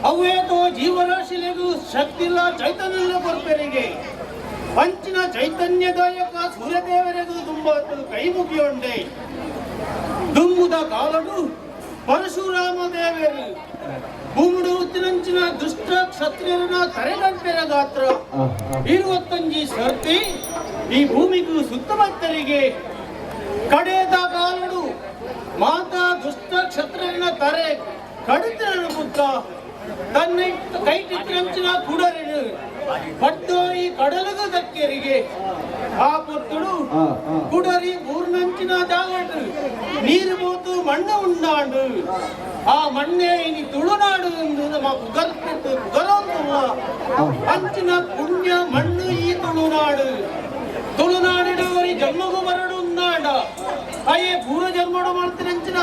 ಅವೇತೋ ಜೀವರಾಶಿಲೆಗೂ ಶಕ್ತಿಲ್ಲ ಚೈತನ್ಯ ಕೊರ್ಪೆರಿಗೆ ಪಂಚಿನ ಚೈತನ್ಯದಾಯಕ ಸೂರ್ಯದೇವರಿಗೂ ತುಂಬ ಕೈ ಮುಗಿಯೊಂಡೆ. ದುಂಬುದ ಕಾಲಡು ಪರಶುರಾಮ ದೇವರು ಭೂಮಿಡು ಉತ್ತಿನಂಚಿನ ದುಷ್ಟ ಕ್ಷತ್ರಿಯರನ್ನ ತರೆಗಂಟೆರ ಗಾತ್ರ 25 ಸರ್ತಿ ಈ ಭೂಮಿಗೂ ಸುತ್ತಮುತ್ತರಿಗೆ. ಕಡೆದ ಕಾಲಡು ಮಾತಾ ದುಷ್ಟ ಕ್ಷತ್ರಿಯರನ್ನ ತರೆ ಕಡಿತರನು ಬುದ್ಧ ತನ್ನ ಕೈಟಿತ್ತಿನಂಚಿನ ಕುಡರಿನು ಪಡ್ಡೋರಿ ಕಡಲುಗು ದಕ್ಕೆರಿಗೆ. ಆ ಪೊತ್ತುಡು ಕುಡರಿ ಊರ್ನಂಚಿನ ಜಾಗಟು ನೀರು ಬೋತು ಮಣ್ಣು ಉಂಡಾಂಡು. ಆ ಮಣ್ಣೆ ಇನಿ ತುಳುನಾಡು ಎಂದು ನಮ್ಮ ಪುಗರ್ಪೆಟ್ಟು ಪುಗರಂತುಲ್ಲ ಅಂಚಿನ ಪುಣ್ಯ ಮಣ್ಣು ಈ ತುಳುನಾಡು. ತುಳುನಾಡಿಡವರಿ ಜನ್ಮಗು ಬರಡು ಉಂದಾಂಡ ಅಯ್ಯೇ ಪೂರ್ವ ಜನ್ಮಡು ಮಾಡ್ತಿನಂಚಿನ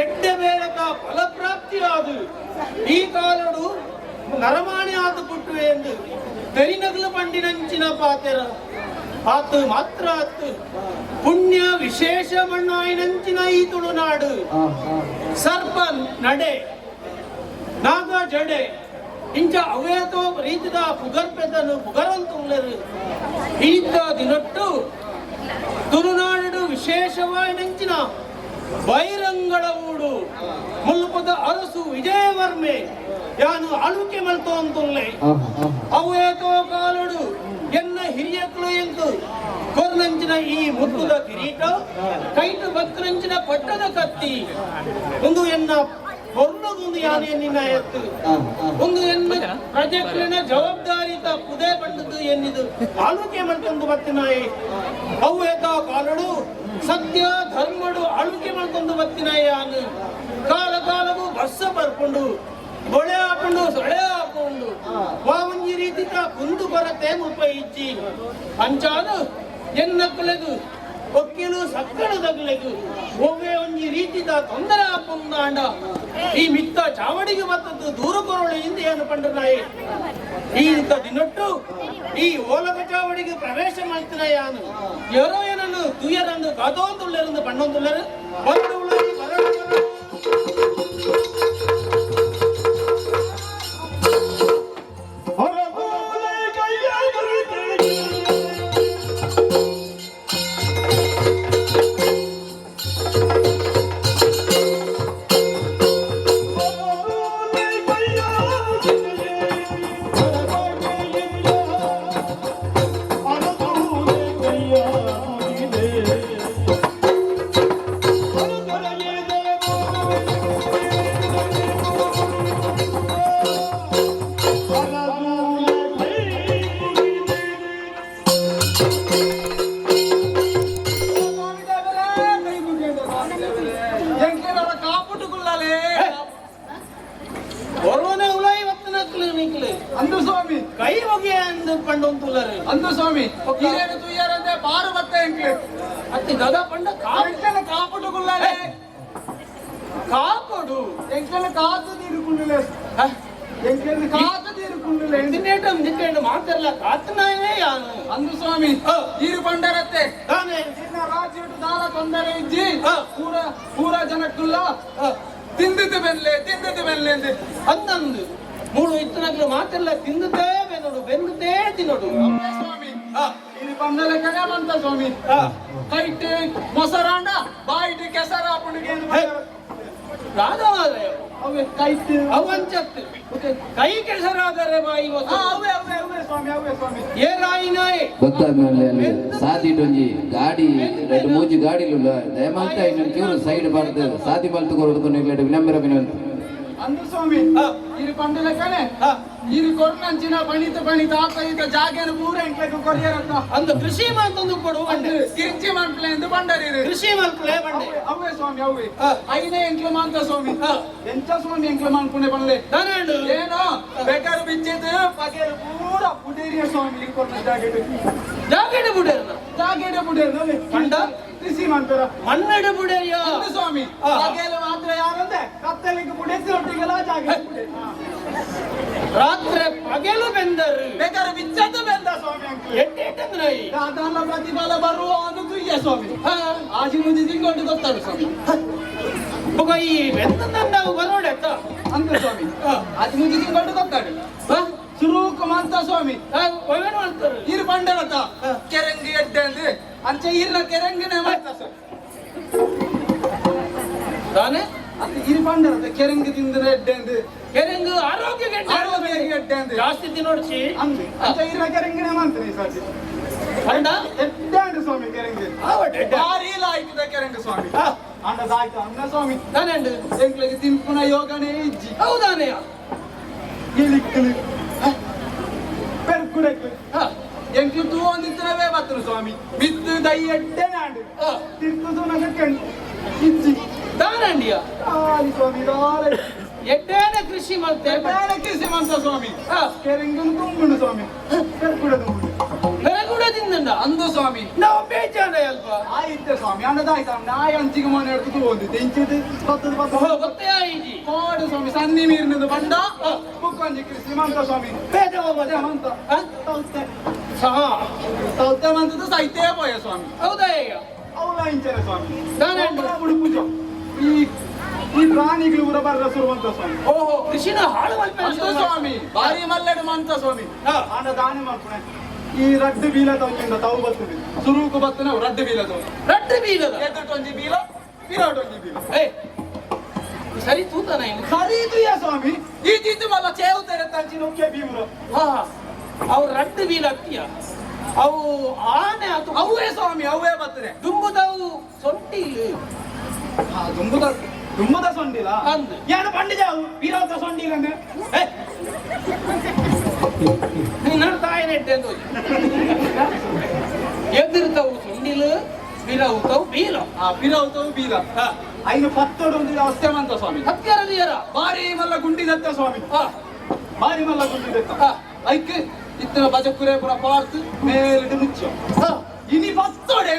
ಎಡ್ಡೆ ಬೇಡಕ ಫಲಪ್ರಾಪ್ತಿ ಆದು ಈ ಕಾಲಡು ನರಮಾಣಿ ಆದು ಪುಟ್ಟುವೆ ಎಂದು ತೆರಿನಗಲು ಪಂಡಿನಂಚಿನ ಪಾತೆರ ಆತು ಮಾತ್ರ ಆತು. ಪುಣ್ಯ ವಿಶೇಷ ಮಣ್ಣಾಯಿನಂಚಿನ ಈ ತುಳುನಾಡು. ಸರ್ಪ ನಡೆ, ನಾಗ ಜಡೆ, ಇಂಚ ಅವೇತೋ ರೀತಿದ ಪುಗರ್ಪೆದನು ಪುಗರಂತುಳ್ಳರು. ಈತ ದಿನಟ್ಟು ತುಳುನಾಡು ವಿಶೇಷವಾಯಿನಂಚಿನ ಬೈರಂಗಳ ಊಡು ಮುಲ್ಪದ ಅರಸು ವಿಜಯವರ್ಮೆ ಯಾನು ಆಳ್ವಿಕೆ ಮಲ್ತೋಂತುಲ್ಲೆ. ಅವೇತೋ ಕಾಲಡು ಎನ್ನ ಹಿರಿಯಕ್ಲು ಎಂದು ಕೊರ್ನಂಚಿನ ಈ ಮುತ್ತುದ ಕಿರೀಟ, ಕೈಟು ಬತ್ತನಂಚಿನ ಪಟ್ಟದ ಕತ್ತಿ ಒಂದು ಎನ್ನ ಕೊರ್ನಗೊಂದು ಯಾನು ಎನ್ನಿನ ಎತ್ತು ಒಂದು ಎನ್ನ ಪ್ರಜೆಕ್ಲಿನ ಜವಾಬ್ದಾರಿ ಪುದೇ ಬಂಡದ್ದು ಎನ್ನಿದು ಆಳ್ವಿಕೆ ಮಲ್ತೊಂದು ಬತ್ತಿನಾಯಿ. ಅವೇತ ಕಾಲಡು ಸತ್ಯ ಧರ್ಮಡು ಆಳ್ವಿಕೆ ಮಲ್ತೊಂದು ಬತ್ತಿನಾಯಿ. ಯಾನು ಕಾಲ ಕಾಲಗೂ ಬರ್ಸ ಬರ್ಕೊಂಡು ಬೊಳೆ ಹಾಕೊಂಡು ಸೊಳೆ ಹಾಕೊಂಡು ವಾವಂಜಿ ರೀತಿತ ಕುಂದು ಕೊರತೆ ಮುಲ್ಪ ಇಜ್ಜಿ. ಅಂಚಾದು ಎನ್ನಕ್ಕಲೆಗು ಒಕ್ಕಿಲು ಸಕ್ಕಳದಗ್ಲೆಗು ಒವ್ವೆ ಒಂಜಿ ರೀತಿದ ತೊಂದರೆ ಆಪುಂದಾಂಡ ಈ ಮಿತ್ತ ಚಾವಡಿಗೆ ಬತ್ತದ್ದು ದೂರ ಕೊರಳು ಇಂದ ಏನು ಪಂಡ್ರ ನಾಯಿ. ಈ ದಿನೊಟ್ಟು ಈ ಓಲಗ ಚಾವಡಿಗೆ ಪ್ರವೇಶ ಮಾಡ್ತಿನ ಯಾನು. ಯಾರೋ ಏನನ್ನು ತುಯರಂದು ಕಾದೋಂದುಳ್ಳರಂದು ಪಣ್ಣೊಂದುಳ್ಳರು ಬಂದು ಉಳ್ಳರಿ ಬರಡು ಬರಡು. ಕಾಪುಟುಗುಳ್ಳಲೆ. ಕೊರೋನೆ ಉಲಾಯಿ ವತ್ತನಕ್ಲು ನಿಕ್ಲು. ಅಂದು ಸ್ವಾಮಿ. ಕೈ ಮುಗಿಯ ಅಂದು ಪಂಡೊಂತುಲ್ಲರು. ಅಂದು ಸ್ವಾಮಿ, ಹಿರಿಯರು ತುಯ್ಯಾರಂದೆ ಬಾರು ಬತ್ತ ಎಂಕ್ಲೆ. ಅತ್ತಿ ದದ ಪಂಡ ಕಾಪು. ಎಂಕ್ಲೆನ ಕಾಪುಟುಗುಳ್ಳಲೆ. ಕಾಪೊಡು. ಎಂಕ್ಲೆನ ಕಾತು ತೀರುಕುಂಡುಲೆ. ಎಂಕ್ಲೆನ ಕಾತು ತೀರುಕುಂಡುಲೆ. ತಿನ್ನೇಟಂ ನಿಕ್ಕೇಂಡು ಮಾತೆಲ್ಲ ಕಾತನಾಯೇ ಯಾನು. ಅಂದು ಸ್ವಾಮಿ, ಈರು ಪಂಡರತ್ತೆ. ತಾನೆ. ನಿನ್ನ ರಾಜ್ಯಡು ದಾಲ ತೊಂದರೆ ಇಜ್ಜಿ. ಪೂರ ಪೂರ ಜನಕ್ಕುಲ್ಲ ತಿಂದಿದ್ದು ಬೆನ್ಲೆ, ತಿಂದಿದ್ದು ಬೆನ್ಲೆ ಅಂದೆ. ಅಂದಂದು ಮೂಳು ಇತ್ತನಗ್ಲು ಮಾತೆಲ್ಲ ತಿಂದುತ್ತೇ ಬೆನ್ನೋಡು, ಬೆನ್ನುತ್ತೇ ತಿನ್ನೋಡು. ಅಪ್ಪೆ ಸ್ವಾಮಿ, ಇಲ್ಲಿ ಬಂದಲೆ ಕಡೆ ಬಂತ ಸ್ವಾಮಿ. ಕೈಟ್ ಮೊಸರಾಂಡ ಬಾಯಿಟ್ ಕೆಸರ ಪುಣಿಗೆ. ರಾಧವಾದ್ರೆ ಅವೇ ಕೈಟ್. ಅವಂಚತ್ತು ಕೈ ಕೆಸರಾದರೆ ಬಾಯಿ ಮೊಸರು. ಅವೇ ಅವೇ ಅವೇ ಸ್ವಾಮಿ, ಅವೇ ಸ್ವಾಮಿ. ಏ ರಾಯಿನಾಯ್. ಗೊತ್ತಾದ್ಮೇಲೆ ಅಲ್ಲಿ ಸಾದಿಟೊಂಜಿ ಗಾಡಿ ರಡ್ಡ್ ಮೂಜಿ ಗಾಡಿಲುಲ್ಲ. ದಯಮಾಲ್ತ ಇನ್ನೊಂದು ಚೂರು ಸೈಡ್ ಬಾರ್ದು ಸಾದಿ ಮಲ್ತು ಕೊರೊಡು ನಿಕ್ಲೆಡ್ ವಿನಮ್ರ ವಿನಂತಿ. ಅಂದು ಸ್ವಾಮಿ, ಇರು ಪಂಡಲೆ ಕಣೆ. ಇರು ಕೊರ್ನಂಚಿನ ಬಣಿತ ಬಣಿತ ಆತ ಈತ ಜಾಗೆನ ಪೂರ ಎಂಕ್ಲೆಗ್ ಕೊರಿಯರತ್ತ. ಅಂದು ಕೃಷಿ ಮಾತೊಂದು ಕೊಡು ಬಂಡೆ. ಕಿರ್ಚಿ ಮನ್ಪ್ಲೆ ಎಂದು ಬಂಡರಿರು. ಕೃಷಿ ಮಲ್ಪಲೆ ಬಂಡೆ. ಅವೇ ಸ್ವಾಮಿ, ಅವೇ. ಐನೇ ಎಂಕ್ಲು ಮಾಂತ ಸ್ವಾಮಿ. ಎಂಚ ಸ್ವಾಮಿ ಎಂಕ್ಲು ಮಾನ್ಪುಣೆ ಪನ್ಲೆ. ದಾನಾಂಡು. ಏನೋ ಬೇಕಾರು ಬಿಚ್ಚಿದ್ದು ಪಗೆರು ಪೂರ ಪುಡೇರಿಯ ಸ್ವಾಮಿ ಇರ್ಕೊರ್ನ ಜಾಗೆಡ್. ಜಾಗೆಡೆ ಬುಡೇರ್ನ. ಜಾಗೆಡೆ ಪುಡೇರ್ನ. ಪಂಡ? ಕೃಷಿ ಮಾಡ್ತಾರ. ಮಣ್ಣೆಡೆ ಬುಡೇರಿಯ. ಅಂದು ಸ್ವಾಮಿ, ಪಗೆಲು ಮಾತ್ರ ಯಾರಂದೆ ಕತ್ತಲಿಗೆ ಪುಡೇಸಿ ಒಟ್ಟಿಗೆಲ್ಲ ಜಾಗೆ ಪುಡೇರಿ. ರಾತ್ರಿ ಪಗೆಲು ಬೆಂದರು. ಬೇಕಾದ್ರೆ ಬಿಚ್ಚದ್ದು ಬೆಂದ ಸ್ವಾಮಿ ಅಂಕ್ಲು. ಎಟ್ಟೆಟ್ಟಂದ್ರೆ ದಾದಾನ ಪ್ರತಿಫಲ ಬರುವ ಅದು ತುಯ್ಯ ಸ್ವಾಮಿ. ಆಜಿ ಮುಂಜಿ ತಿಂಗೊಂಡು ಗೊತ್ತಾಡು ಸ್ವಾಮಿ. ಬೊಕ ಈ ಬೆಂದಂದಾವು ಬರೋಡೆ ಅತ್ತ. ಅಂತ ಸ್ವಾಮಿ. ಅದು ಮುಂಚೆ ತಿಂಗಳು ಗೊತ್ತಾಡು. ಸುರೂಕು ಮಂತ ಸ್ವಾಮಿ. ಒಳ್ಳೆ ಮಾಡ್ತಾರೆ. ಇರು ಪಂಡರತ ಕೆರಂಗಿ ಎಡ್ಡೆ ಅಂದ್ರೆ ಅಂಚೆ ಇರ್ನ ಕೆರಂಗಿನೇ ಮಾಡ್ತ ಸ್ವಾಮಿ. ತಾನೆ. ಅಂತ ಇರು ಪಂಡರತ ಕೆರಂಗಿ ತಿಂದ್ರೆ ಎಡ್ಡೆ ಅಂದ್ರೆ. ಕೆರೆಂಗು ಆರೋಗ್ಯ ಕೆಟ್ಟ. ಆರೋಗ್ಯ ಎಡ್ಡೆ ಅಂದ್ರೆ. ಜಾಸ್ತಿ ತಿನ್ನೋಡ್ಸಿ. ಅಂದೆ ಅಂಚೆ ಇರ್ನ ಕೆರಂಗಿನೇ ಮಾಡ್ತಾರೆ ಈ ಸರ್ತಿ. ಪಂಡ. ಎಡ್ಡೆ ಅಂದ್ರೆ ಸ್ವಾಮಿ ಕೆರಂಗಿ. ಆವಡೆ ಎಡ್ಡೆ. ಭಾರಿ ಲಾಯ್ಕದ ಕೆರಂಗ ಸ್ವಾಮಿ. ಅಂಡ ಆಯ್ತು ಅಂದ ಸ್ವಾಮಿ. ತಾನೆ ಅಂಡು. ಎಂಕ್ಲೆಗೆ ತಿಂಪುನ ಯೋಗನೇ ಇಜ್ಜಿ. ಹೌದಾನೆ. ಇಳಿಕ್ಕಲು ಪೆರ್ಕುಡಕ್ಲು ಎಂಕ್ಲು ತೂ ಒಂದಿತ್ತನವೇ ಬತ್ತನು ಸ್ವಾಮಿ ಮಿತ್ತು ದೈ ಎಡ್ಡೆ ನಾಡು. ತಿರ್ತು ಸುನಗ ಕೆಂಡು ಇಜ್ಜಿ. ತಾನಂಡಿಯ. ಆಲಿ ಸ್ವಾಮಿ ದಾಲೆ. ಎಡ್ಡೇನೆ ಕೃಷಿ ಮಾಡ್ತೆ. ಎಡ್ಡೇನೆ ಕೃಷಿ ಮಂತ ಸ್ವಾಮಿ. ಕೆರಂಗನು ತುಂಬುಂಡು ಸ್ವಾಮಿ ಪೆರ್ಕುಡ ತುಂಬುಂಡು. ಬೆರಗುಡ ತಿಂದಂಡ. ಅಂದು ಸ್ವಾಮಿ. ನಾವು ಬೇಜಾನ ಅಲ್ಪ. ಆಯ್ತೆ ಸ್ವಾಮಿ ಅಂಡದಾಯ್ತು ನಾಯಿ ಅಂಚಿಗೆ ಮನೆ ಹಿಡ್ದು ತೂ ಒಂದಿತ್ತು ಇಂಚಿದ್ದು ಬತ್ತದ ಬತ್ತದ. ಗೊತ್ತೇ ಆಯಿಜಿ. ಕೋಡು ಸ್ವಾಮಿ ಸನ್ನಿ ನೀರಿನಿಂದ ಬಂಡ ಬುಕ್ಕೊಂಜಿ ಕೃಷಿ ಮಂತ ಸ್ವಾಮಿ. ಬೇಜ ಮಂತ ತೌತೆ. ಸಹ. ತೌತೆ ಮಂತದ್ದು ಸೈತೇ ಪೋಯ ಸ್ವಾಮಿ. ಹೌದಾ ಈಗ. ಅವಳ ಇಂಚನೆ ಸ್ವಾಮಿ. ದಾನೆ. ಉಡುಪುಜ ಈ ಈ ಪ್ರಾಣಿಗಳು ಊರ ಬರ್ರ ಸುರುವಂತ ಸ್ವಾಮಿ. ಓಹೋ ಕೃಷಿನ ಹಾಳು ಮಲ್ಪೆ. ಅಂತು ಸ್ವಾಮಿ ಭಾರಿ ಮಲ್ಲಡು ಮಂತ ಸ್ವಾಮಿ. ಆಂಡ ದಾನೆ ಮಾಡ್ಪುಣೆ ಈ ರಡ್ಡು ಬೀಲ ತೌಚಿಂದ ತಾವು ಬರ್ತದೆ ಸುರುಕು ಬತ್ತನ ರಡ್ಡು ಬೀಲ ತೌ. ರಡ್ಡು ಬೀಲದ. ಎದುಟೊಂಜಿ ಬೀಲ ಪಿರಾಟೊಂಜಿ ಬೀಲ. ಏ ಸರಿ ತೂತನ ಇನ್ನು. ಸರಿ ಇದು ಸ್ವಾಮಿ ಈ ಚೀತು ಮಲ್ಲ ಚೇವು ತೆರೆ ತಂಚಿ ನೊಕ್ಕೆ ಬೀಮ್ರು. ಹಾ ಅವು ರಡ್ಡು ಬೀಲ ಅತ್ತಿಯ ಅವು ಆನೆ ಅದು. ಅವೇ ಸ್ವಾಮಿ ಅವೇ ಬರ್ತದೆ. ದುಂಬುದವು ಸೊಂಟಿ. ಹಾ ದುಂಬುದ ದುಂಬುದ ಸೊಂಡಿಲ. ಅಂದು. ಏನು ಪಂಡಿಜಾವು ಪಿರಾತ ಸೊಂಡಿಲ ಅಂದ್ರೆ. ನಿನ್ನ ತಾಯಿ ನೆಟ್ಟೆ ಅಂತ ಎದುರ್ತವು ಸೊಂಡಿಲು ಬಿರವುತವು ಬೀಲ. ಆ ಪಿರಾವುತವು ಬೀಲ. ಐನು ಪತ್ತೋಡು ಒಂದು ಅವಸ್ಥೆ ಮಂತ ಸ್ವಾಮಿ. ಹತ್ತಿರದಿಯರ. ಭಾರಿ ಮಲ್ಲ ಗುಂಡಿ ದತ್ತ ಸ್ವಾಮಿ. ಭಾರಿ ಮಲ್ಲ ಗುಂಡಿ ದತ್ತ. ಐಕ್ ಇತ್ತಿನ ಬಜಕುರೆ ಪುರ ಪಾರ್ತ್ ಮೇಲಿಡು ಮುಚ್ಚು. ಇನಿ ಪತ್ತೋಡೆ.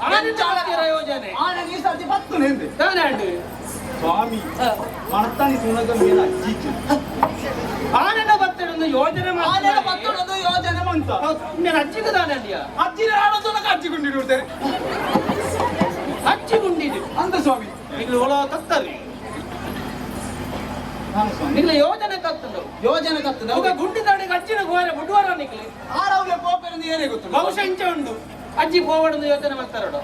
ಆನೆ ಚಾಲಕರ ಯೋಜನೆ. ಆನೆ ಈ ಸರ್ತಿ ಪತ್ತು ನೆಂದೆ. ತಾನೆ ಅಂಡು. ಸ್ವಾಮಿ ಮಣತಾನಿ ಸುನಗ ಮೇಲೆ ಅಜ್ಜಿಚ್ಚು. ಆನೆನ ಬತ್ತಡೊಂದು ಯೋಜನೆ. ಆನೆನ ಪತ್ತೋಡೊಂದು ಯೋಜನೆ ಮಂತ. ನಾನು ಅಜ್ಜಿಗೆ ತಾನೆ ಅಂಡಿಯ. ಅಜ್ಜಿನ ಆಡೋದು ಅಜ್ಜಿ ಗುಂಡಿ ನೋಡ್ತಾರೆ. ಅಜ್ಜಿ ಗುಂಡಿದು. ಅಂತ ಸ್ವಾಮಿ. ಈಗ ಒಳ ತತ್ತರಿ. ನಾನು ಸ್ವಾಮಿ. ನಿನ್ನ ಯೋಜನೆ ತತ್ತಂದವು. ಯೋಜನೆ ಕತ್ತದ. ಅವಾಗ ಗುಂಡಿ ತಾಡಿಗೆ ಅಜ್ಜಿನ ಗೋರೆ ಬುಡ್ವಾರ ನಿಕ್ಲಿ. ಆರವ್ಲೆ ಪೋಪೆರಂದು ಏನೇ ಗೊತ್ತು. ಬಹುಶಃ ಇಂಚ ಉಂಡು ಅಜ್ಜಿ ಪೋವಡೊಂದು ಯೋಜನೆ ಮಾಡ್ತಾರಡು.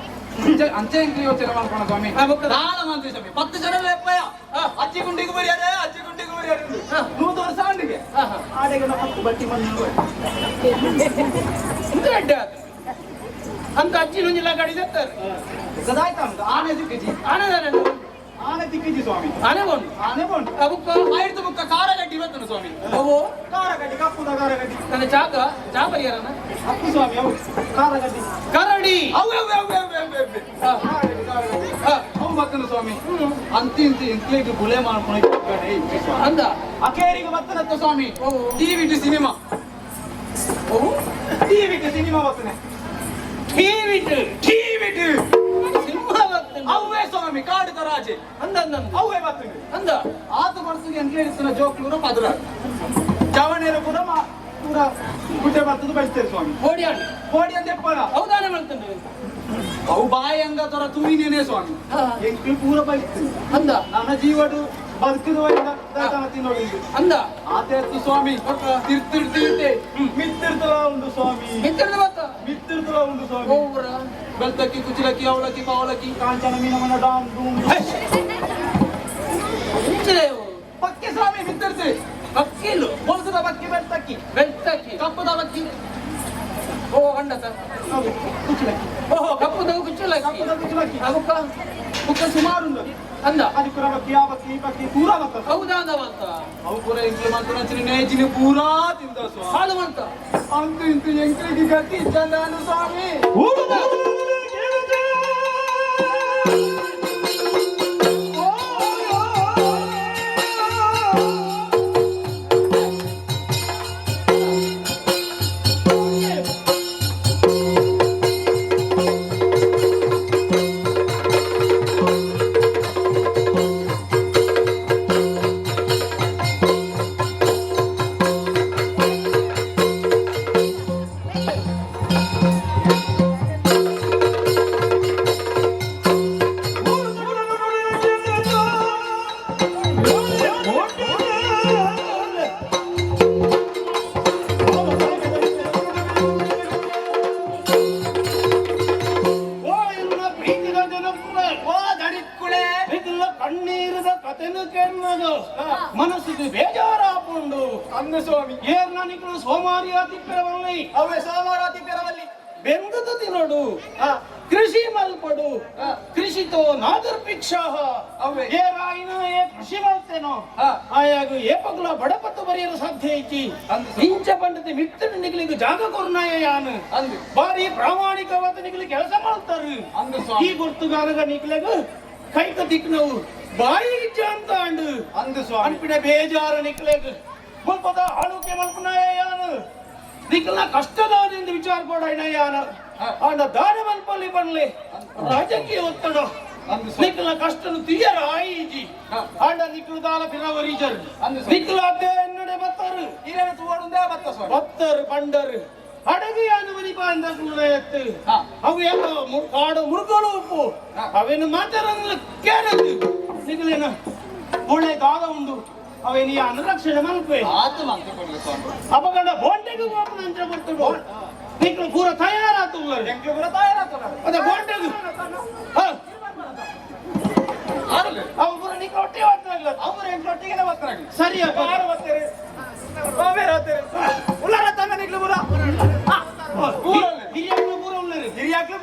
ಅಂಚೆ ಇಂಕ್ಲಿ ಯೋಚನೆ ಮಾಡ್ಕೊಣ ಸ್ವಾಮಿ. ದಾಳ ಮಂತ್ರಿ ಸ್ವಾಮಿ 10 ಜನ ಲೆಪ್ಪಯ್ಯ. ಅಜ್ಜಿ ಗುಂಡಿಗೆ ಬರಿಯಾರೆ ಅಜ್ಜಿ ಗುಂಡಿಗೆ ಬರಿಯಾರೆ 100 ವರ್ಷ ಅಂಡಿಗೆ ಆಡೆಗೆ 10 ಬಟ್ಟಿ ಮಣ್ಣು. ಇಂದು ಅಡ್ಡ ಆತು. ಅಂತ ಅಜ್ಜಿ ನೊಂಜಿಲ್ಲ ಗಾಡಿ ತತ್ತಾರೆ. ಸದಾಯ್ತ ಉಂಟು ಆನೆ ತಿಕ್ಕಿಜಿ. ಆನೆ ತಾನೆ. ಆನೆ ತಿಕ್ಕಿಜಿ ಸ್ವಾಮಿ. ಆನೆ ಬೋಂಡು. ಆನೆ ಬೋಂಡು. ಅಬುಕ್ಕ. ಆಯ್ತು ಬುಕ್ಕ ಕಾರಗಡ್ಡಿ ಬರ್ತದೆ ಸ್ವಾಮಿ. ಅವು. ಕಾರಗಡ್ಡಿ ಕಪ್ಪುದ ಕಾರಗಡ್ಡಿ. ನನ್ನ ಚಾಕ ಚಾ ಪರಿಹಾರನ. ಅಪ್ಪು ಸ್ವಾಮಿ ಅವು ಕಾರಗಡ್ಡಿ. ಕರಡಿ. ಅವು ಅವು ಅವು ಅವು ಅವು ಅವು. ಕಾರಗಡ್ಡಿ ಕಾರಗಡ್ಡಿ. ಅವು ಬರ್ತದೆ ಸ್ವಾಮಿ. ಅಂತಿ ಇಂತಿ ಇಂತ್ಲಿಗೆ ಗುಲೆ ಮಾಡ್ಕೊಂಡು ಅಂದ. ಅಕೇರಿಗೆ ಬರ್ತನತ್ತ ಸ್ವಾಮಿ. ಟಿವಿ ಟು ಸಿನಿಮಾ. ಟಿವಿ ಟು ಸಿನಿಮಾ ಬರ್ತನೆ. ಟಿವಿ ಟು ಟಿವಿ ಟು ಸಿಂಹ ಬರ್ತನೆ. ಅವೇ ಸ್ವಾಮಿ ಕಾಡು ತರಾಜೆ. ಅಂದ ಅಂದ ಅವೇ ಬರ್ತನೆ. ಅಂದ. ಆತ ಬರ್ತದೆ ಅಂತ ಹೇಳಿಸ್ತಾನ ಜೋಕ್ಲೂರ ಪದ್ರ ಜವಣೇರು ಕೂಡ ಪೂರ ಗುಡ್ಡೆ ಬರ್ತದೆ ಬಯಸ್ತೇವೆ ಸ್ವಾಮಿ. ಕೋಡಿ ಆಂಡು. ಕೋಡಿ ಅಂತ ಎಪ್ಪಡ. ಹೌದಾನೆ ಮಾಡ್ತಂಡು. ಅವು ಬಾಯಿ ಹಂಗ ತರ ತೂಯಿನೇನೆ ಸ್ವಾಮಿ. ಎಂಕ್ಲು ಪೂರ ಬಯಸ್ತೇವೆ. ಅಂದ. ನನ್ನ ಜೀವಡು ಬದುಕಿದ ತಿನ್ನೋಡಿ. ಅಂದ. ಆತ ಸ್ವಾಮಿ ತಿರ್ತಿರ್ತೀರ್ತೆ ಮಿತ್ತಿರ್ತಲ ಉಂಟು ಸ್ವಾಮಿ. ಮಿತ್ತಿರ್ದ ಬತ್ತ. ಮಿತ್ತಿರ್ತಲ ಉಂಟು ಸ್ವಾಮಿ. ಬೆಳ್ತಕ್ಕಿ ಕುಚಿಲಕ್ಕಿ ಅವಲಕ್ಕಿ ಪಾವಲಕ್ಕಿ ಕಾಂಚನ ಮೀನಮನ ಡಾಮ್ ಡೂಮ್. ಪಕ್ಕಿ ಸ್ವಾಮಿ ಮಿತ್ತಿರ್ತಿ. ಪಕ್ಕಿಲು. ಬೊಲ್ಸದ ಬಕ್ಕಿ ಬೆಳ್ತಕ್ಕಿ. ಬೆಳ್ತಕ್ಕಿ. ಕಪ್ಪದ ಬಕ್ಕಿ. ಓ ಅಂಡತ. ಕುಚಿಲಕ್ಕಿ. ಓಹೋ ಕಪ್ಪುದವು ಕುಚ್ಚಲಕ್ಕಿ. ಕಪ್ಪುದ ಕುಚ್ಚಲಕ್ಕಿ. ಅವಕ್ಕ. ಬುಕ್ಕ ಸುಮಾರು ಉಂಟು. ಅಂದ. ಅದು ಕುರ ಬಕ್ಕಿ ಆ ಬಕ್ಕಿ ಈ ಬಕ್ಕಿ ಪೂರಾ ಬತ್ತ. ಹೌದಾ ಅಂದ ಬಂತ. ಅವು ಪೂರ ಇಂಕ್ಲು ಮಂತ್ರ ನೇಜಿನ ಪೂರಾ ತಿಂದ ಸ್ವಾಮಿ. ಹಾಳು ಮಂತ. ಅಂತು ಇಂತು ಎಂಕ್ಲಿಗೆ ಗತಿ ಚಂದಾನು ಸ್ವಾಮಿ. ಬೇಜಾರಾಪುಂಡು. ಅಂದು ಸ್ವಾಮಿ. ಏರ್ನ ನಿಕ್ಲು ಸೋಮಾರಿಯ ತಿಪ್ಪೆರವಲ್ಲಿ. ಅವೇ ಸೋಮವಾರ ತಿಪ್ಪೆರವಲ್ಲಿ. ಬೆಂದದ ತಿನ್ನೋಡು, ಕೃಷಿ ಮಲ್ಪಡು. ಕೃಷಿತೋ ನಾದುರ್ಭಿಕ್ಷಾಹ. ಅವೇ. ಏರಾಯಿನ ಏ ಕೃಷಿ ಮಲ್ತೇನೋ ಆಯಾಗ ಏಪಗ್ಲ ಬಡಪತ್ತು ಬರೆಯಲು ಸಾಧ್ಯ ಐತಿ. ಅಂದು ಸ್ವಾಮಿ. ಇಂಚ ಪಂಡತಿ ಮಿತ್ರ ನಿಗ್ಲಿಗೆ ಜಾಗ ಕೊರ್ನಾಯ ಯಾನು. ಅಂದು. ಬಾರಿ ಪ್ರಾಮಾಣಿಕವಾದ ನಿಗ್ಲಿ ಕೆಲಸ ಮಾಡ್ತಾರೆ. ಅಂದು ಸ್ವಾಮಿ. ಈ ಗುರ್ತುಗಾನಗ ನಿಗ್ಲೆಗ ಕೈಕ ದಿಕ್ನವು ಬಾಯಿಗೆ ಅಂತ ಅಂಡು. ಅಂದು ಸ್ವಾಮಿ. ಅನ್ಪಿನ ಬೇಜಾರ ನಿಕ್ಲೆಗ್ ಮುಲ್ಪದ ಆಳುಕೆ ಮಲ್ಪನಾಯ ಯಾನು. ನಿಕ್ಲ ಕಷ್ಟದಾನಿಂದ ವಿಚಾರ ಕೊಡ ಯಾನ. ಆಂಡ ದಾನ ಮಲ್ಪಲ್ಲಿ ಬನ್ಲಿ ರಾಜಕೀಯ ಒತ್ತಡ. ಅಂದು ಸ್ವಾಮಿ. ನಿಕ್ಲ ಕಷ್ಟನು ತೀಯರ ಆಯಿಜಿ. ಆಂಡ ನಿಕ್ಲು ದಾಲ ಫಿರವರಿಜರ್. ಅಂದು ಸ್ವಾಮಿ. ನಿಕ್ಲು ಅದೇ ಎನ್ನಡೆ ಬತ್ತರು. ಈರೇನ ತೂವಡುಂದೇ ಬತ್ತ ಸ್ವಾಮಿ. ಬತ್ತರು ಪಂಡರು ಅಡಗು ಯಾನು ಮನಿಪ ಅಂದ ಎತ್ತು. ಅವು ಎಲ್ಲ ಕಾಡು ಮುರುಗಲು ಉಪ್ಪು. ಅವೇನು ಮಾತಾಡಂದ್ರೆ ಕೇರದು ನಿಗಲೇನ ಒಳ್ಳೆ ದಾದ ಉಂಡು. ಅವೇನು ಯಾನು ರಕ್ಷಣೆ ಮಲ್ಪೆ. ಆತು ಮಂತ್ರ ಕೊಡ್ಲಿ ಸ್ವಾಮಿ. ಅಪಗಂಡ ಬೋಂಟೆಗೆ ಹೋಗ್ತದೆ ಅಂತ ಬರ್ತದೆ. ನಿಕ್ಲು ಪೂರ ತಯಾರಾತು. ಎಂಕ್ಲು ಪೂರ ತಯಾರಾತುಲ್ಲ. ಅದೇ ಬೋಂಟೆಗೆ ಹ. ಆರಲ್ಲ. ಅವು ಪೂರ ನಿಕ್ಲು ಒಟ್ಟೆ ಮಾಡ್ತಾರಲ್ಲ. ಅವರು ಎಂಕ್ಲು ಒಟ್ಟಿಗೆನೆ ಬತ್ತರಾಗ್ಲಿ. ಸರಿಯಪ್ಪ. ಯಾರು ಬತ್ತೇರಿ? ಬಾಬೇರು ಬತ್ತೇರಿ. ಉಳ್ಳಾರ ತಂದ ನಿಕ್ಲು ಪೂರ. ಊರಲ್ಲಿ. ಹಿರಿಯಕ್ಲು ಪೂರ ಉಳ್ಳರು. ಹಿರಿಯಾಕ್ಲು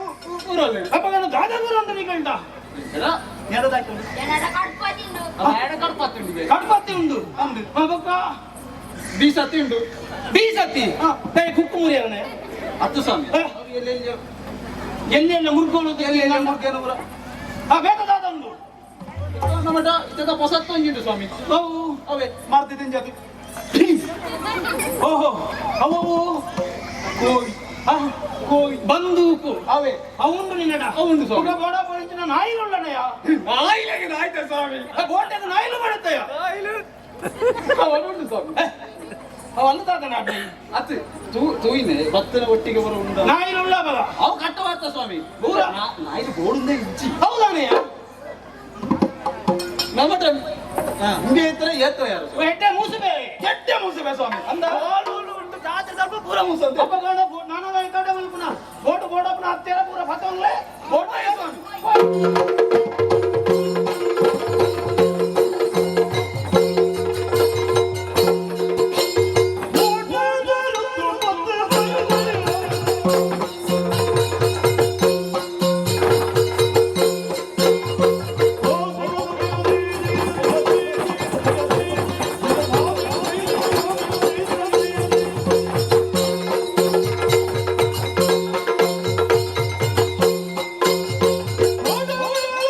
ಊರಲ್ಲಿ. ಅಪಗಂಡ ದಾದ ಪೂರ ಉಂಟು ನಿಗಳ್ದ. ಎಡದಾಕ್ಲು. ಎನ್ನಡ ಕಡ್ಪದಿಂಡು. ಎಡ ಕಡ್ಪತ್ತುಂಡಿಗೆ. ಕಡ್ಪತ್ತಿ ಉಂಡು. ಅಂದು. ಬೊಕ್ಕ? ಬೀಸತ್ತಿ ಉಂಡು. ಬೀಸತ್ತಿ ಕುಕ್ಕು ಮುರಿಯವನೇ. ಹತ್ತು ಸ್ವಾಮಿ. ಎಲ್ಲೆಲ್ಲ ಮುರ್ಕೊಳ್ಳೋದು. ಎಲ್ಲೆಲ್ಲಿ ಮುರ್ಗೇನು ಪೂರ. ಆ ಬೇಕಾದ ಉಂಡು. ನಮ್ಮಟ ಇತ್ತದ ಪೊಸತ್ತೊಂಜಿಂಡು ಸ್ವಾಮಿ. ಅವು ಅವೇ ಮಾಡ್ತಿದ್ದೀನಿ ಜಾತಿ. ಓಹೋ, ಅವು ಕೋವಿ. ಕೋವಿ ಬಂದೂಕು. ಅವೇ. ಅವುಂಡು ನಿನ್ನಡ. ಅವುಂಡು ಸ್ವಾಮಿ. ಬೊಕ ಬೋಡ ಪೊಳಿಂಚಿನ ನಾಯಿಲುಳ್ಳಣಯ್ಯ. ನಾಯಿಲೆಗೆ ಆಯ್ತಾ ಸ್ವಾಮಿ? ಬೋಟೆಗೆ ನಾಯಿಲು ಬಡುತ್ತಯ್ಯ. ನಾಯಿಲು ಅವನುಂಟು ಸ್ವಾಮಿ. ಅವು ಅಲ್ಲದಾದ ನಾಟಿ. ಅತ್ತು ತೂ ತೂಯಿನೆ ಭತ್ತನ ಒಟ್ಟಿಗೆ ಬರೋ ಉಂಡ. ನಾಯಿಲುಳ್ಳ ಬಲ. ಅವು ಕಟ್ಟವಾರ್ತ ಸ್ವಾಮಿ. ಪೂರ. ನಾಯಿಲು ಬೋಡುಂದೇ ಇಜ್ಜಿ. ಹೌದಾನೆಯ? ನಮ್ಮಟ ಹಿಂಗೆ ಇತ್ರ ಏತ್ರ ಯಾರು ಸ್ವಾಮಿ? ಹೆಡ್ಡೆ ಮೂಸುಬೆ. ಕೆಟ್ಟ ಮೂಸೆ ಸ್ವಾಮಿ ಅಂದ ಉಂಟು ಜಾತ್ರೆ ಸ್ವಲ್ಪ ಪೂರ ಮೂಸೆ ಅಂತ. ಅಪಗಾಣ ನಾನದ ತಡೆ ಮಲ್ಪುನ ಬೋಟು ಬೋಡಪ್ಪನ ಹತ್ತಿರ ಪೂರ ಫತಂಗ್ಲೆ ಬೋಟು ಸ್ವಾಮಿ. Oh,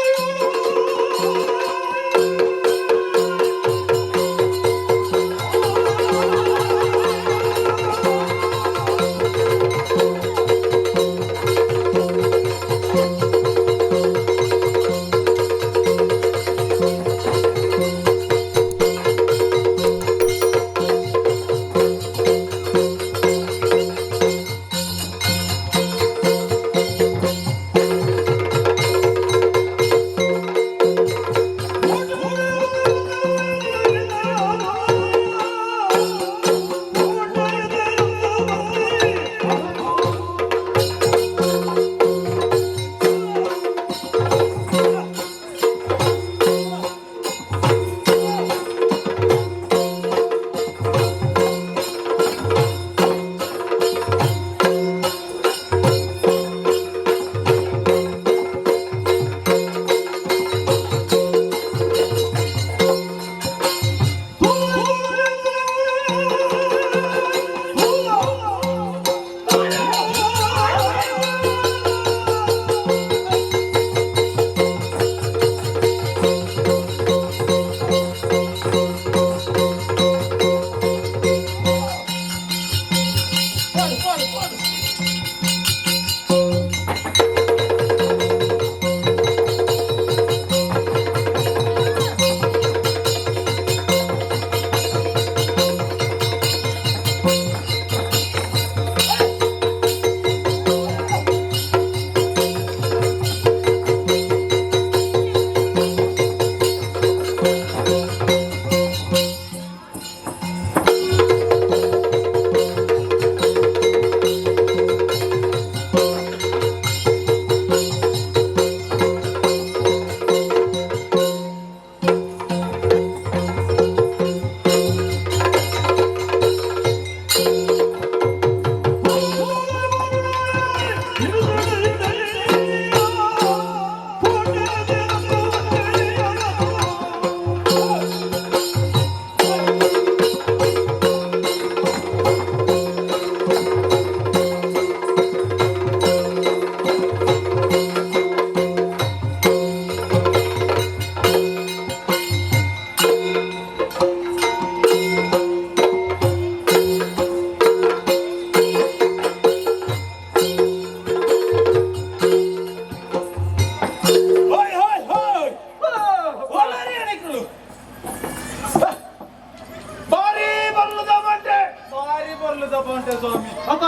ಪೊರ್ಲುದ ಬೋಂಟೆ ಸ್ವಾಮಿ. ಅತ.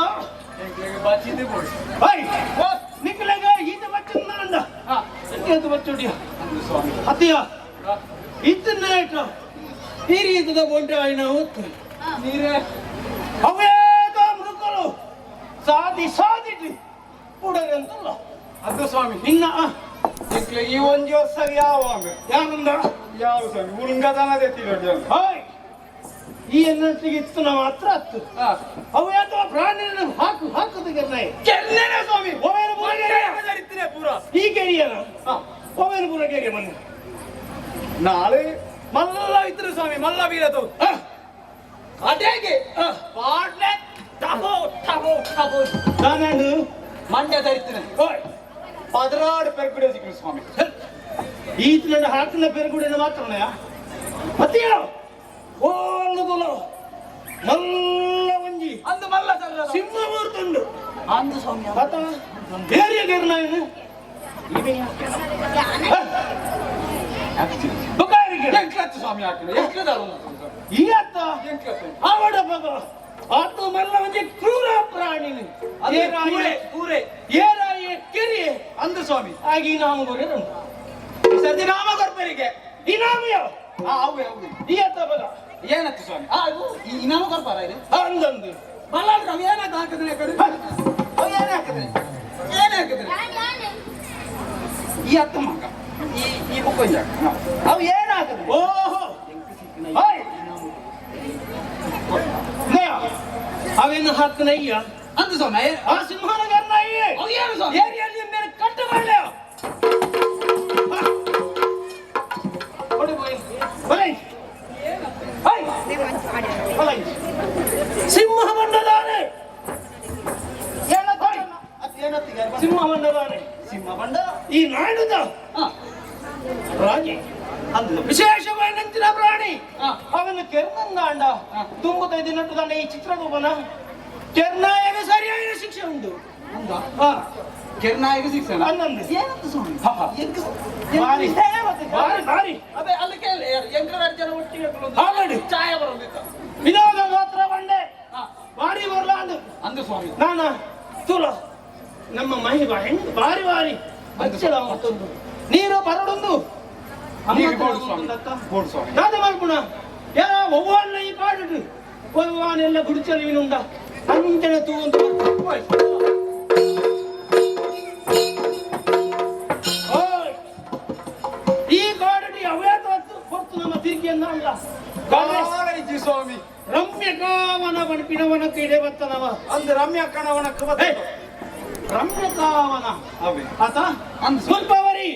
ಎಂಕ್ಲೆಗ್ ಬಚ್ಚಿದ್ ಬೋಡು. ಹಾಯ್, ನಿಕ್ಲೆಗ ಈತ ಬಚ್ಚಂದ ಎಂತ ಬಚ್ಚೋಡಿಯ? ಅಂದು ಸ್ವಾಮಿ. ಅತಿಯ ಇತ್ತನೇಟ ಈ ರೀತಿದ ಬೋಂಟೆ ಆಯ್ನ ಹೊತ್ತು. ನೀರೇ. ಅವೇದ ಮೃಗಗಳು ಸಾದಿ ಸಾದಿಟ್ಟು ಪುಡರೆ ಅಂತಲ್ಲ. ಅದು ಸ್ವಾಮಿ. ನಿನ್ನ ಎಂಕ್ಲೆ ಈ ಒಂಜಿ ವರ್ಷ ಯಾವ ಯಾರಂದ? ಯಾವ ಸ್ವಾಮಿ, ಉಲುಂಗದನದೇ ತಿರೋಡಿ. ಹಾಯ್, ಈ ಎನ್ನಟ್ಟಿಗೆ ಇತ್ತು ಮಾತ್ರ ಹತ್ತು. ಅವು ಯಾತೋ ಪ್ರಾಣಿಯನ್ನು ಹಾಕು ಹಾಕುದಕ್ಕೆ. ಕೆನ್ನೆನೆ ಸ್ವಾಮಿ. ಒವೇನು ಪೂರ? ಇತ್ತನೆ ಪೂರ. ಈ ಕೆರಿಯನ ಒವೇನು ಪೂರ ಕೆರೆ ಮೊನ್ನೆ? ನಾಳೆ ಮಲ್ಲ ಇದ್ರು ಸ್ವಾಮಿ, ಮಲ್ಲ ಬೀರದು ಅದೇಗೆ ಪಾಡ್ಲೆ ಟಬೋ ಟಬೋ ಟಬೋ. ನಾನಂಡು. ಮಂಡ್ಯ ಧರಿತೀನಿ. ಓಯ್. 16 ಪೆರ್ಗುಡೆ ಸಿಕ್ಕರು ಸ್ವಾಮಿ. ಈತನ ಹಾಕಿನ ಪೆರುಗುಡಿನ ಮಾತ್ರನಯ ಅತಿಯ ಓಲ್ಲುಗುಲ ಮಲ್ಲ ಒಂಜಿ. ಅಂದು ಮಲ್ಲ ಸರ್. ಸಿಂಹ ಮೂರ್ತುಂಡು. ಅಂದು ಸ್ವಾಮಿ. ಆತ ಏರಿಯ ಗೆರ್ನಾಯನು ಬುಕಾರಿಗೆ. ಎಂಕ್ಲತ್ತು ಸ್ವಾಮಿ, ಹಾಕಿನ ಎಂಕ್ಲದಾರು. ಈ ಅತ್ತ. ಎಂಕ್ಲತ್ತು. ಆವಡ ಬಗ ಆತ ಮಲ್ಲ ಒಂಜಿ ಕ್ರೂರ ಪ್ರಾಣಿನಿ. ಅದೇ ಕೂರೆ ಕೂರೆ. ಏರಾಯ ಕೆರಿಯೆ. ಅಂದು ಸ್ವಾಮಿ. ಆಗಿ ನಾಮ ಗೊರೆರು. ಸರ್ದಿ ನಾಮ ಕೊರ್ಪರಿಗೆ. ಇನಾಮಯ. ಆ ಅವೆ ಅವೆ. ಈ ಅತ್ತ ಬಗ. ಏನತ್ತು ಸ್ವಾಮಿ, ಆ ಇವು ಈ ಇನಾಮ ಕೊರ್ಪಾರ ಇದೆ. ಅಂದಂದು. ಮಲ್ಲಾಡ್ರ ಅವ ಏನಾಯ್ತು ಹಾಕಿದ್ರೆ ಕಡೆ, ಅವ ಏನೇ ಹಾಕಿದ್ರೆ, ಏನೇ ಹಾಕಿದ್ರೆ ಈ ಅತ್ತ ಮಗ ಈ ಈ ಬುಕ್ ಅವು ಏನ್ ಹಾಕಿದ್ರೆ? ಓಹೋ, ಹಾಯ್ ನಯ ಅವೇನು ಹಾಕನಯ್ಯ? ಅಂದು ಸ್ವಾಮಿ. ಆ ಸಿಂಹನ ಗರ್ನಾಯಿ. ಅವು ಏನು ಸ್ವಾಮಿ? ಏರಿಯಲ್ಲಿ ಮೇಲೆ ಕಟ್ಟಬಳ್ಳೆ ಬಲೈ ಹಾಯ್ ಬಲೈ ಸಿಂಹ ಬಂಡದಾನೆ. ಸಿಂಹ ಬಂಡದಾನೆ. ಸಿಂಹ ಬಂಡ. ಈ ನಾಡುದ ರಾಜೆ ಅಂದು. ವಿಶೇಷವಾದಂತಿನ ಪ್ರಾಣಿ. ಅವನು ಕೆರ್ನಂದಾಂಡ ತುಂಬುತ್ತ ದಿನಟ್ಟು ತಾನೆ ಈ ಚಿತ್ರರೂಪನ ಕೆರ್ನಾಯಗ ಸರಿಯಾದ ಶಿಕ್ಷೆ ಉಂಟು. ಅಂದ. ಹಾ. ಕೆರ್ನಾಯಿಗೆ ಶಿಕ್ಷಣ. ಅನ್ನಂದು. ಏನಂತ ಸ್ವಾಮಿ? ಹಾ, ಹಾ. ಬಾರಿ ಬಾರಿ ಬಾರಿ. ಅದೇ ಅಲ್ಲಿ ಕೇಳಿ ಎಂಕ್ರ ಜನ ಒಟ್ಟಿಗೆ ಹಾಗಾಡಿ. ಚಾಯ ಬರೋದಿತ್ತ. ವಿನೋದ ಮಾತ್ರ ಬಂಡೆ ಬಾರಿ ಬರ್ಲಾಂದು. ಅಂದು ಸ್ವಾಮಿ. ನಾನ ತುಲ ನಮ್ಮ ಮಹಿಮ ಹೆಂಗ್ ಬಾರಿ ಬಾರಿ ಬಚ್ಚಲ ಮತ್ತೊಂದು ನೀರು ಬರಡೊಂದು. ನೀರು ಬೋಡು ಸ್ವಾಮಿ. ಬೋಡು ಸ್ವಾಮಿ. ದಾದ ಮಲ್ಪುಣ ಯಾ ಒವ್ವಾನ ಈ ಪಾಡುಡು ಒವ್ವಾನೆಲ್ಲ ಗುಡಿಚಲು ಇವನುಂಡ ಅಂಚನೆ ತೂವಂತ. ಓಯ್. ಓಯ್. ಈ ಕಾಡುಡು ಅವ್ಯಾತ ಹೊತ್ತು ನಮ್ಮ ತಿರುಗಿಯನ್ನ ಅಲ್ಲ. ಕಾಲೇಜಿ ಸ್ವಾಮಿ. ರಮ್ಯ ಕಾವನ ಬಣ್ಪಿನವನ ಕ್ರೀಡೆ ಬತ್ತನವ. ಅಂದು ರಮ್ಯ ಕಣವನ. ಏ, ರಮ್ಯ ಕಾವನ. ಅವೇ. ಆತ. ಅಂದು. ಸ್ವಲ್ಪವರಿ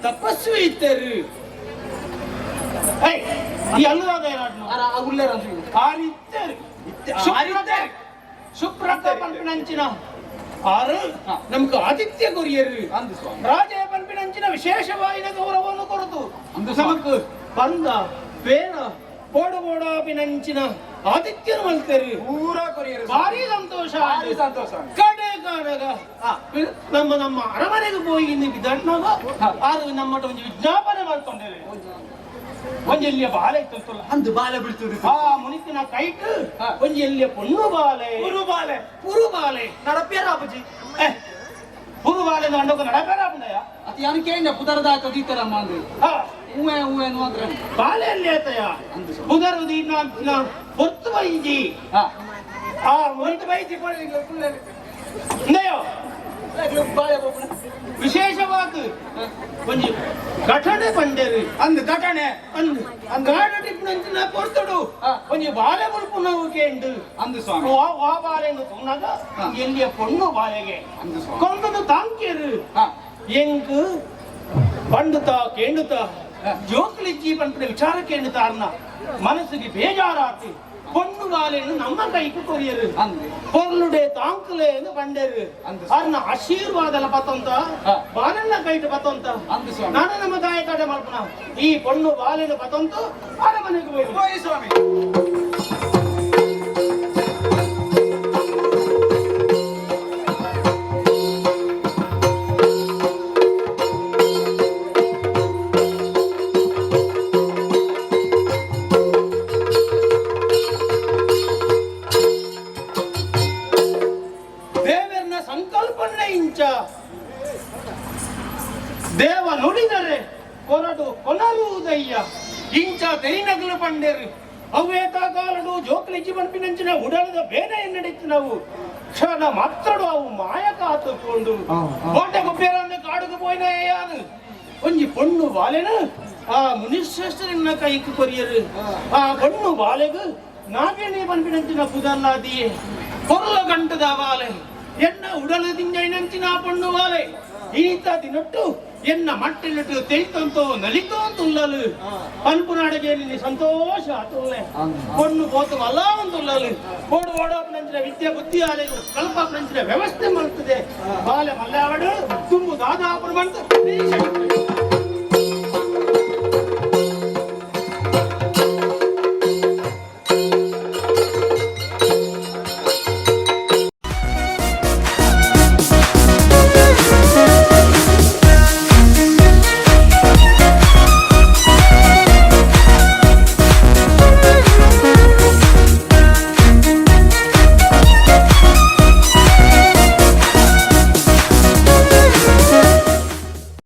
ತಪಸ್ವಿ ಇತ್ತರು. ಏಯ್, ಈ ಅಲ್ಲದಾದ ಏನಾಡ್ನು? ಆರಿತ್ತರು ಸುಪ್ರತ ಪಲ್ಪಿನಂಚಿನ ಆರು ನಮ್ಗೆ ಆತಿಥ್ಯ ಕೊರಿಯರು. ಅಂದು ಸ್ವಾಮಿ. ರಾಜ ಪಲ್ಪಿನಂಚಿನ ವಿಶೇಷವಾಯಿನ ಗೌರವವನ್ನು ಕೊರತು. ಅಂದು ಸ್ವಾಮಿ. ನಮಕ್ ಬಂದ ಪೇಣ ಬೋಡು ಬೋಡಾಪಿನಂಚಿನ ಆತಿಥ್ಯನು ಮಲ್ತರು. ಪೂರಾ ಕೊರಿಯರು. ಭಾರಿ ಸಂತೋಷ. ಭಾರಿ ಸಂತೋಷ. ಕಡೆ ಕಾಣಗ ನಮ್ಮ ನಮ್ಮ ಅರಮನೆಗೆ ಹೋಗಿ ದಣ್ಣಗ ಆರು ನಮ್ಮ ಒಂಜಿ ವಿಜ್ಞಾಪನೆ ಮಾಡ್ಕೊಂಡೇವೆ. ಒಂಜಿ ಎಲ್ಲಿಯ ಬಾಲೆ ಇತ್ತಂತಲ್ಲ. ಅಂದು ಬಾಲೆ ಬಿಡ್ತದೆ. ಆ ಮುನಿತಿನ ಕೈಟ್ ಒಂಜಿ ಎಲ್ಲಿಯ ಪೊಣ್ಣು ಬಾಲೆ. ಪುರು ಬಾಲೆ. ಪುರು ಬಾಲೆ. ನಡಪಿಯರ ಅಪ್ಪಜಿ. ಏ, ಪುರು ಬಾಲೆ ಅಂಡೋಗ ನಡಬೇಡ ಪುಂಡಯ್ಯ. ಅದು ಯಾರು ಕೇಳಿದ ಪುದರದ ದೀತರಮ್ಮ ಅಂದ್ರೆ ಹಾ. ಹೂವೆ ಹೂವೆ ಅಂದ್ರೆ. ಬಾಲೆ ಅಲ್ಲಿ ಆತಯ್ಯ. ಅಂದು ಸ್ವಾಮಿ. ಪುದರು ದೀನ ಹೊತ್ತು ಬೈಜಿ. ಹಾ. ಆ ಹೊತ್ತು ಬೈಜಿ. ಇಂದಯೋ. ಬಾಳೆ ಬೋಪುನ. ವಿಶೇಷವಾದ ಒಂಜಿ ಘಟನೆ ಪಂಡೇರು. ಅಂದು ಘಟನೆ. ಅಂದು ಗಾಡಟಿಪ್ಪುನಂಚಿನ ಪೊರ್ತುಡು ಒಂಜಿ ಬಾಲೆ ಬುಲ್ಪುನವು ಕೇಂಡು. ಅಂದು ಸ್ವಾಮಿ. ವಾ ವಾ ಬಾಲೆಂದು ತೂನಗ ಎಲ್ಲಿಯ ಪೊಣ್ಣು ಬಾಲೆಗೆ. ಅಂದು ಸ್ವಾಮಿ. ಕೊಂದದು ತಾಂಕೇರು. ಎಂಕ್ ಬಂಡುತ ಕೇಂಡುತ ಜೋಕ್ಲಿಜ್ಜಿ ಪಂಪಿನ ವಿಚಾರ ಕೇಂಡುತಾರ್ನ ಮನಸ್ಸಿಗೆ ಬೇಜಾರಾತಿ ಪೊಣ್ಣು ಬಾಲೆಯನ್ನು ನಮ್ಮ ಕೈக்கு ಕೊರಿಯರು. ಅಂದು. ಪೊರ್ಲುಡೆ ತಾಂಕುಲೆ ಎಂದು ಪಂಡೇರು. ಅಂದು. ಅರ್ನ ಆಶೀರ್ವಾದಲ ಪತ್ತಂತ ಬಾಲೆಲ್ಲ ಕೈಟ್ ಪತ್ತಂತ. ಅಂದು ಸ್ವಾಮಿ. ನಾನು ನಮ್ಮ ತಾಯಿ ಕಾಟ ಮಲ್ಪನ ಈ ಪೊಣ್ಣು ಬಾಲೆನ ಪತ್ತಂತು ಅರಮನೆಗೆ ಹೋಗಿ. ಹೋಯಿ ಸ್ವಾಮಿ. ಅಯ್ಯ ಇಂಚ ತೆರಿನಗಲು ಪಂಡೇರು ಅವ್ವೇತ ಕಾಲಡು ಜೋಕ್ಲಿಜ್ಜಿ ಪನ್ಪಿನಂಚಿನ ಉಡಲದ ಬೇನೆ ಎನ್ನಡಿತ್ತು ನಾವು ಕ್ಷಣ ಮಾತ್ರಡು ಅವು ಮಾಯಕ ಆತುಕೊಂಡು ಕೋಟೆ ಗುಬ್ಬೇರಂದು ಕಾಡುಗು ಪೋಯಿನ ಏಯಾನು ಒಂಜಿ ಪೊಣ್ಣು ಬಾಲೆನು ಆ ಮುನಿಶ್ರೇಷ್ಠರನ್ನ ಕೈಕ್ ಕೊರಿಯರು. ಆ ಪೊಣ್ಣು ಬಾಲೆಗು ನಾಗೇಣಿ ಪನ್ಪಿನಂಚಿನ ಪುದಲ್ಲಾದಿಯೇ ಪೊರ್ಲ ಗಂಟದ ಬಾಲೆ ಎನ್ನ ಉಡಲು ದಿಂಜೈನಂಚಿನ ಪೊಣ್ಣು ಬಾಲೆ ಈತ ದಿನೊಟ್ಟು ಎನ್ನ ಮಟ್ಟಿಲಿಟ್ಟು ತೆಯ್ತಂತೋ ನಲಿತೋ ತುಲ್ಲಲು ಪನ್ಪುನಾಡಿಗೆ ನಿನ್ನ ಸಂತೋಷ ತುಲ್ಲೆ ಪೊಣ್ಣು ಪೋತು ಅಲ್ಲ ತುಲ್ಲಲು ಓಡು ಓಡೋಪನಂಚಿನ ವಿದ್ಯೆ ಬುದ್ಧಿ ಆಲೆಗು ಕಲ್ಪನಂಚಿನ ವ್ಯವಸ್ಥೆ ಮಾಡ್ತದೆ. ಬಾಲೆ ಮಲ್ಲಾವಡು ತುಂಬು ದಾದಾಪುರ ಬಂತು.